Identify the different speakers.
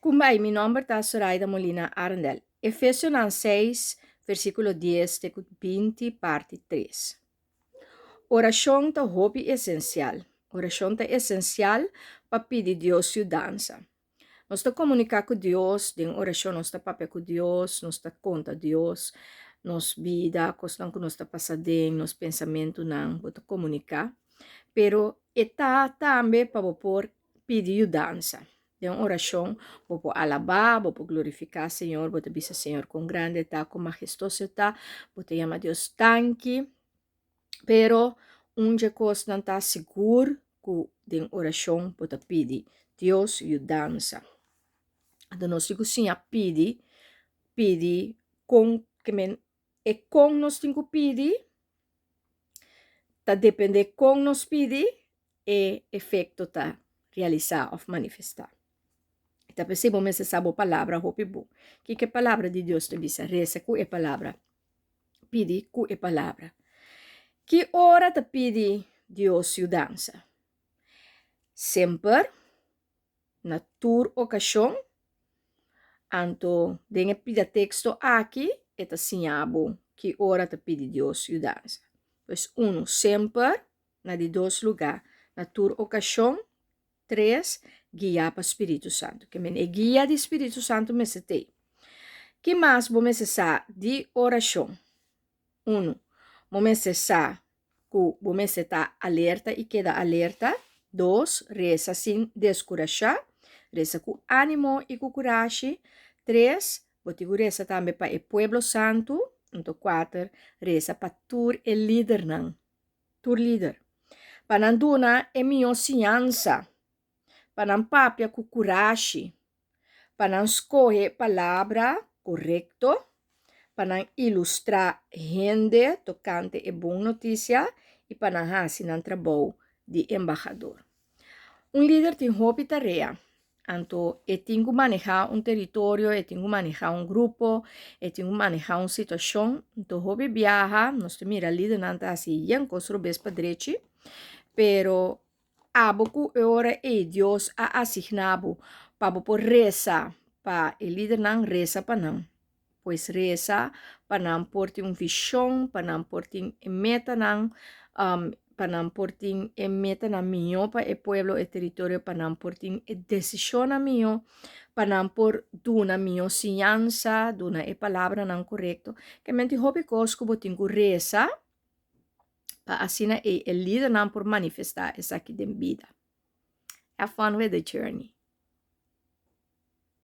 Speaker 1: Kumbai, mi nòmber ta Soraida Molina Arendel. Efesionan 6, versíkulo 10 te ku 20, parti 3. Orashon ta hopi esensial. Orashon ta esensial pa pidi Dios yudansa. Nos ta komuniká ku Dios den orashon, nos ta papia ku Dios, nos ta konta Dios nos bida, kosnan ku nos ta pasa den, nos pensamentunan, bo ta komuniká. Pero e ta tambe pa bo por pidi yudansa. Den orashon bo por alabá, bo por glorifiká Señor, bo ta bisa Señor kon grandi e ta, kon mahestoso e ta, bo ta yama Dios danki. Pero un dje kosnan ta sigur ku den orashon bo ta pidi Dios yudansa. Anto nos tin ku siña pidi, pidi kon ke men e kon nos tin ku pidi ta depende kon nos pidi e efekto ta realisá òf manifestá. Ta p'esei bo mester sa bo palabra hopi bon. Kiko e palabra di Dios ta bisa? Resa ku e palabra. Pidi ku e palabra. Ki ora ta pidi Dios yudansa? Semper, na tur okashon. Anto den e pida teksto aki e ta siña bo ki ora ta pidi Dios yudansa. Pues unu, semper, na di dos lugá, na tur okashon. Tres, guiá pa spiritu santu. Ke men e guia di spiritu santu mester t'ei. Ki mas bo mester sa di orashon? Unu, bo mester sa ku bo mester ta alerta i keda alerta. Dos, resa sin deskurashá, resa ku ánimo i ku kurashi. Tres, bo tin ku resa tambe pa e pueblo santu. Anto kuater, resa pa tur e lidernan, tur lider, pa nan duna e mihó siñansa, pa nan papia ku kurashi, pa nan skohe palabra korekto, pa nan ilustrá hende tokante e bon notisia i pa nan hasi nan trabou di embahador. Un lider tin hopi tarea, anto e tin ku manehá un teritorio, e tin ku manehá un grupo, e tin ku manehá un situashon. Anto hopi biaha nos ta mira lidernan ta hasi yen kos robes pa drechi, pero Abo ku e ora ei Dios a asigná bo pa bo por resa pa e lidernan, resa pa nan. Pues resa pa nan por tin un vishon, pa nan por tin e metanan, pa nan por tin e metanan mihó pa e pueblo, e teritorio, pa nan por tin e desishonnan mihó, pa nan por duna mihó siñansa, duna e palabranan korekto. Ke men tin hopi kos ku bo tin ku resa. Pa asina ei e lidernan por manifestá esaki den bida. Have fun with the journey.